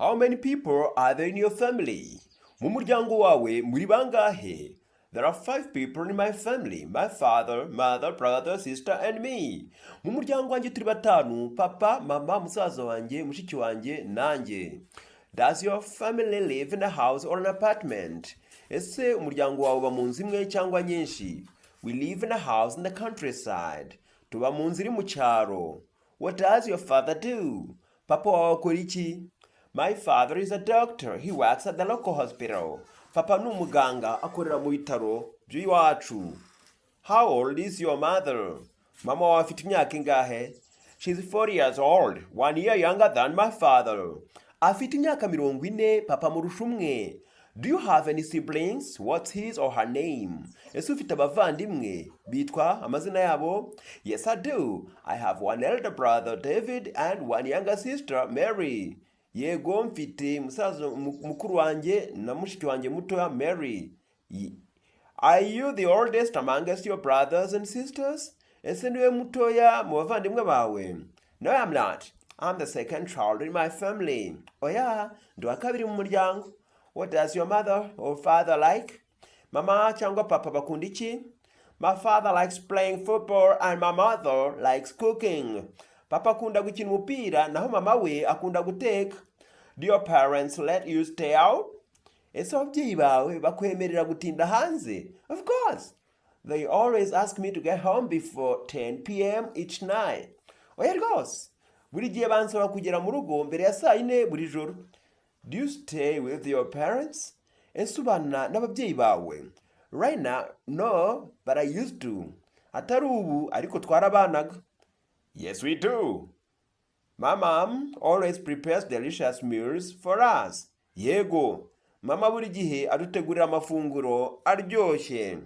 How many people are there in your family? Mu muryango wawe muri bangahe? There are five people in my family. My father, mother, brother, sister and me. Mu muryango wanjye turi batanu, papa, mama, musaza wanjye, mushiki wanjye, nanjye. Does your family live in a house or an apartment? Ese umuryango wawe uba mu nzu imwe cyangwa nyinshi? We live in a house in the countryside. Tuba mu nzu iri mu cyaro. What does your father do? Papa wawe akora iki? My father is a doctor. He works at the local hospital. Papa ni umuganga, akorera mu bitaro by'iwacu. How old is your mother? Mama wawe afite imyaka ingahe? She's 40 years old, one year younger than my father. Afite imyaka 40, papa amurusha umwe. Do you have any siblings? What's his or her name? Ese ufite abavandimwe? Bitwa amazina yabo? Yes, I do. I have one elder brother, David, and one younger sister, Mary. Yego, mfite musaza mukuru wanjye na mushiki wanjye mutoya Mary. Are you the oldest amongst your brothers and sisters? Ese niwe mutoya mu bavandimwe bawe? No, I'm not. I'm the second child in my family. Oya, ndi uwa kabiri mu muryango. What does your mother or father like? Mama cyangwa papa bakunda iki? My father likes playing football and my mother likes cooking. Papa akunda gukina umupira, naho mama we akunda guteka. Do your parents let you stay out? Ese ababyeyi bawe bakwemerera gutinda hanze? Of course. They always ask me to get home before 10 p.m. each night. Oya rwose. Buri gihe bansaba kugera mu rugo mbere ya saa 4 buri joro. Do you stay with your parents? Ese ubana n'ababyeyi bawe? Right now, no, but I used to. Atari ubu, ariko twarabanaga. Yes, we do. My mom always prepares delicious meals for us. Yego, mama buri gihe adutegurira amafunguro aryoshye.